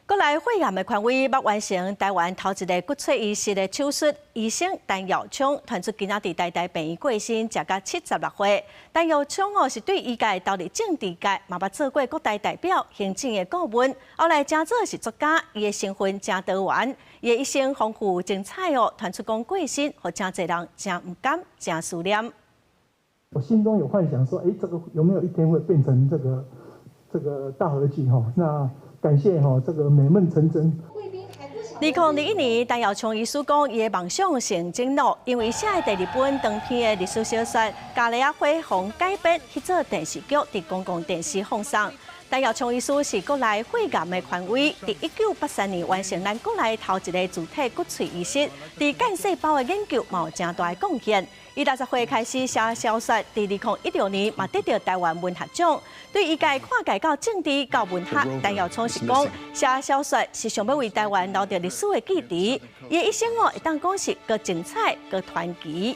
國內血癌的權威，欲完成台灣頭一个骨髓移植的手術，醫生陳耀聰傳出今仔佇台大病院過身，食甲76歲。陳耀聰哦，是對醫界投入政治界，嘛捌做過國大代表、行政的顧問，後來成做是作家，伊的身份誠多元，伊的一生豐富精彩哦，傳出講過身，予誠濟人誠毋甘、誠思念。我心中有幻想說，這個有沒有一天會變成這個大河劇？哈，那感謝哈，這個美夢成真。2021年，陳耀聰醫師講，伊的夢想成真囉，因為寫的第二本長篇的歷史小說《咖喱仔火鳳》改編去做電視劇，佇公共電視放送。陳耀聰醫師是國內血癌的權威，佇1983年完成咱國內頭一个自體骨髓移植，佇幹細胞的研究嘛有誠大的貢獻。伊60歲開始寫小說，佇2016年嘛得著台灣文學獎。對醫界跨界到政治到文學，陳耀聰是講寫小說是想欲為台灣留著歷史的記憶。伊的一生哦，會當講是閣精彩、閣傳奇。